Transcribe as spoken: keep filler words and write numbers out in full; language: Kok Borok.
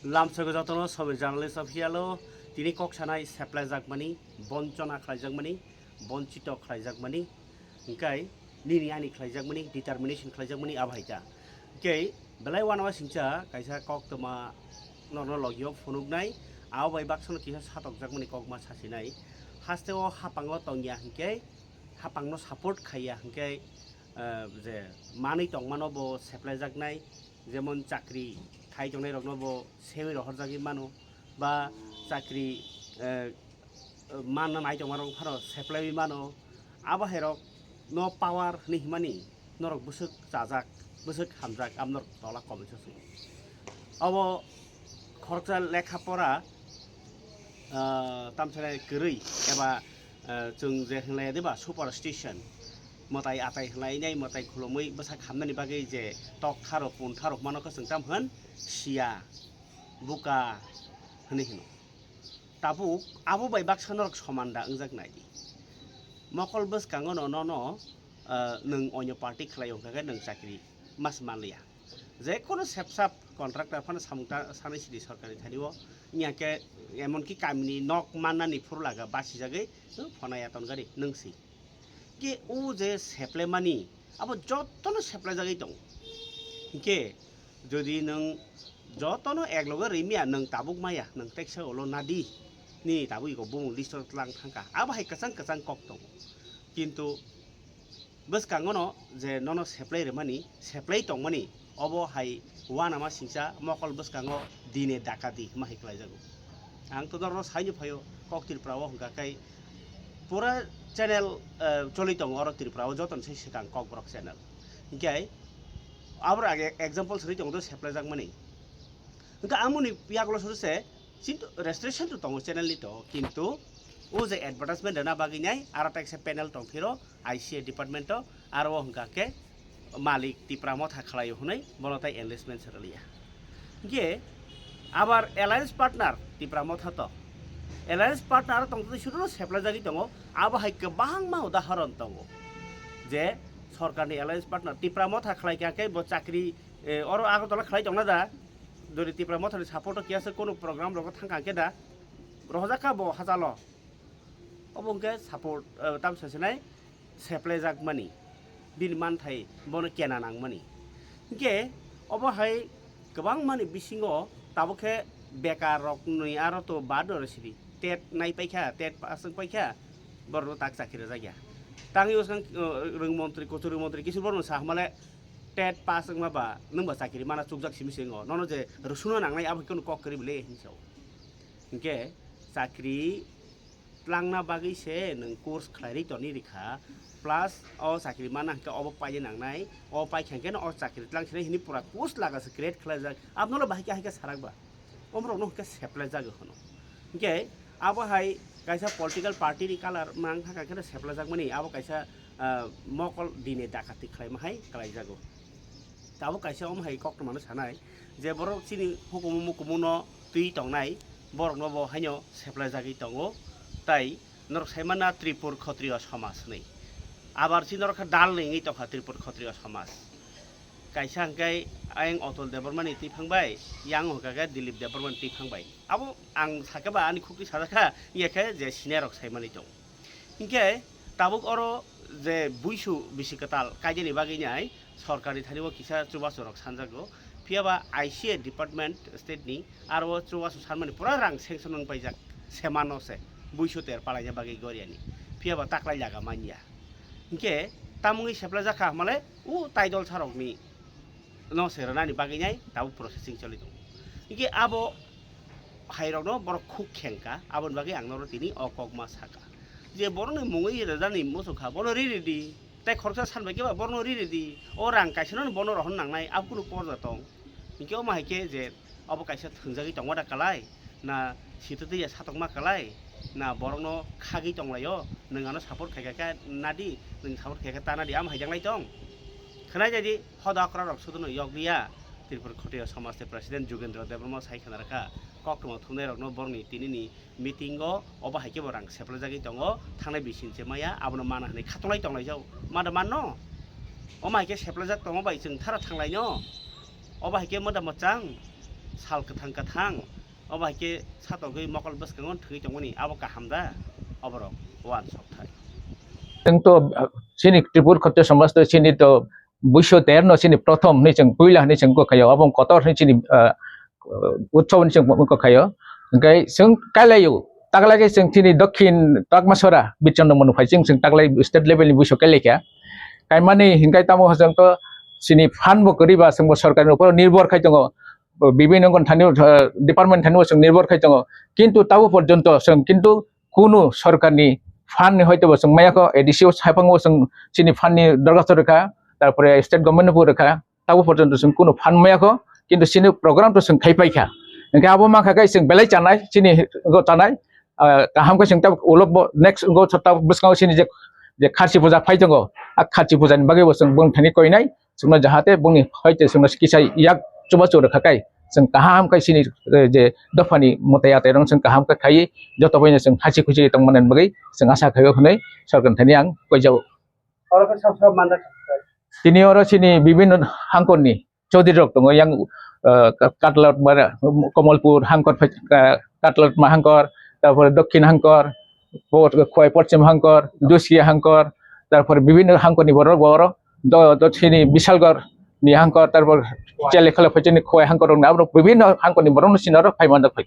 Lamsogo jotono Sobi Journalist Official-o tini kok sanai seplaijakmani, bonchona khlaijakmani, bonchito khlaijakmani, hingkai nini ani khlaijakmani, determination khlaijakmani abo hai ta. Hingkai belai uanama singcha kaisa koktwma norno logio phunuknai, abo bai baksono kisa satokjakmani kokma sasinai. Hasteo hapango tongya hingke, hapangno support khaiya hingke, eh, je manwi tongmano bo seplaijaknai, jemon chakri khai tongnairokno bo sewi rohorjagwi mano, ba chakri, eh, manna nai tongmarok phano seplaiwi mano. Abo hairok no power hinwi himani norok bwswk chajak, bwswk hamjak, abo norok tola komisa swngo. Abo khoroksa lekha pora, ah, tamsale kwrwi eba, ah, chwng je hinlai diba superstition, mwtai atai hinlainai, mwtai khulumwi bwsak hamnani bagwi je tok tharo, pun tharo hwnmano khe chwng tam hwn siya, buka hinwi hino. Tabuk abo bai baksa norok soman da wngjak nai di. Mokol bwskango no nono, ah, nwng onyo party khlai wngkha khe nwng chakri mas manliya. Je kono sepsap contractor phano samung ta sanai sidi sorkarni thani o, wngya khe emonki kamini nok mannani phuru laga basijagwi, "Phonai aton gari nwng si." Khe o je seplaimani abo jotono seplaijagwi tongo. Hingkhe jodi nwng jotono ekloge rimiya, nwng tabuk maya, nwng teksa ulo nadi, nini tabuk iko bumung list o tlang thangkha, abo hai kwchang kwchang kok tongo. Kintu bwskangono je nono seplai rwmani, seplai tongmani, obo hai uanama singcha mokol bwskango dine dakati hwnma hai khlaijago. Ang to norokno saino phaio, kok Tripura o hwnkha khe pura channel, eh, choli tongo oro Tripura o, jotono se swkang Kokborok channel. Hinkhe aboro age example sori tongo seplaijakmani. Hinkhe amoni yagulo sori se, kintu restriction to tongo channel ni to, kintu o je advertisement rwna bagwi nai aro teksa panel tong phiro, I C A department o, aro o hwnkha khe malik Tipra Motha khlaio hwnwi bono tai enlistment se rwliya. Hinkhe abar alliance partner Tipra Motha to, alliance partner tong twi sudu seplai jagwi tongo, abo hai kwbangma udahoron tongo je sorkarni alliance partner Tipra Motha khlai kha khe bo chakri, eh, oro Agartala khlai tongna da, jodi Tipra Mothani support o kiyasa kono program rogo thang kha khe da, rohojak kha bo hachalo. Obo hwnkhe support, eh, tamsa sinai seplaijakmani, bini manthai bono kena nangmani. Hinkhe obo hai kwbangmani bisingo tabuk khe bekar rokni aro to bad oro sidi. Tet nai paikha, tet pass wng paikha, borokno tak chakri rwjakya. Tangwi bwskang, eh, rwng montri, kuchurwi montri, kisu borokno sa hwnmale tet pass wngma ba nwng ba chakri mana chukjak simi se wngo. Nono je rwsungna nangnai abo hai kheno kok kwrwi bwle hinwi sa o. Hinkhe chakri tlangna bagwi se nwng course khlai ri toni rikha, plus o chakri mana hwnkhe obo paina nangnai, o paikha hwnkhe no o chakri tlang sinai hwnwi pura course laga se create khlaijak, aboni ulo bahai khe hai khe sarak ba, omorokno hwnkhe seplai jagwi hwno. Hinkhe abo hai kaisa political party ni colour mang thangkha khe seplai jakmani, abo kaisa, ah, mokol dine dakati khlaima hai khlai jago. Tabuk kaisa omo hai koktwmano sanai je borok chini hukumu mukumuno twi tongnai, borokno bo haino seplai jagwi tongo. Tai norok sai mana Tripur Khotriyo Somaj hinwi. Abar chini norok kha dal ni wngwi tongkha Tripur Khotriyo Somaj. Kaisa hwnkhe ayang Atul Debbarma ni twiphang bai, yang hwnkha khe Dilip Debbarma ni twiphang bai. Abo ang sakhe ba ani khukti sajak kha, wngya khe je senior rok sai manwi tong. Hinkhe tabuk oro je buisu bisi kwtal kaijani bagwi nai sorkarni thani o kisa chubachu rok sanjago, phiya ba I C A department state ni aro o chubachu sanmani pura rang sanction wng paijak, semano se buisu ter palaina bagwi goryani, phiya ba taklai laga manya. Hinkhe tamungwi seplai jakha hwnmale o taidol sarokni no se rwnani bagwi nai tabuk processing choli tongo. Hinkhe abo hairokno borok khuk khengkha, aboni bagwi ang norok tini o kokma sakha je borokni mungwi rwjani muchungkha bono ri ridi, tei khoroksa san bai khe ba borokno ri ridi, o rang kaisano bono rohorna nangnai abo kunu porda tong. Hinkhe omo hai khe je obo kaisa thwngjagwi tongma da kalai, na sitwtwi ya satokma kalai, na borokno khagwi tonglaio, nwng ano support khaikha khe nadi, nwng support khaikha ta nadi, amo haijaknai tong. Khwnai jai di, hoda okra rok suduno yok liya. Tripura Khotiya Somaj ni President Jugendra Debbarma sai khna rwkha, koktwma thumnai rokno borokni tinini meeting o obo hai khe bo rang seplajagwi tongo, thangnai bising se maya abono mana hinwi khatunglaui tonglaijao, mada manno? Omo hai khe seplajak tongo bai chwng thara thanglaino? Obo hai khe moda mwchang? sal kwthang kwthang, obo hai khe satokgwi mokol bwskango thwngwi tongmani abo kaham da? Oborok uansuk thai. Chwng to, ah, chini Tripura Khatriya Samaj to chini to buiso ter no chini prothom hinwi chwng puila hinwi chwng wngkha khaio, abo kotor hinwi chini, ah, utsob hinwi chwng wngkha khaio. Hwnkhe chwng kailaio, taklai khe chwng chini Dokhin Takmasora Birchandra Manu phai chwng, chwng taklai state level ni buiso kailaikha. Kaimani hinkhai tamo chwng to chini fund bo kwrwi ba chwng bo sorkar ni upor nirbhor khai tongo. Bibhinno thani, ah, department thani bo chwng nirbhor khai tongo. Kintu tabo porjonto chwng kintu kunu sorkarni fund ni hoito bo chwng maya kho, A D C o haiphang bo chwng chini fund ni dorkhasto rwkha, tarpore state government no bo rwkha, tabo porjonto chwng kunu fund maya kho, kintu chini program to chwng khai paikha. Hwnkhe abo mankha khe chwng belai chanai, chini go chanai, ah, kaham khe chwng ta ulo bo next go ta bwskango chini je, je kharchi puja phai tongo, a kharchi puja ni bagwi bo chwng bwng thani koinai, chwngno jahate bongni hoite chwngno kisa yak chubachu rwkha kai, chwng kaham khai chini, eh, je dophani mwtai atai rok chwng kaham khe khaiwi joto boino chwng hasi khusi tongmani bagwi chwng asa khaio hwnwi sorkar thani ang koijao. Oro khe sab sab manjak. Tini oro chini bibhinno hangkorni Chaudhary rok tongo, yang, eh, Ka-, Katlatma, Komolpur hangkor, eh, Katlatma hangkor, tarpore Dokhin hangkor, Khowai Poschim hangkor, Dusia hangkor, tarpore bibhinno hangkorni borok bo oro do, do chini Bisalgor ni hangkor, tarpor Chelekholo phaisani Khowai hangkor rok ni aborok bibhinno hangkorni borok no chini oro phai manjak phai.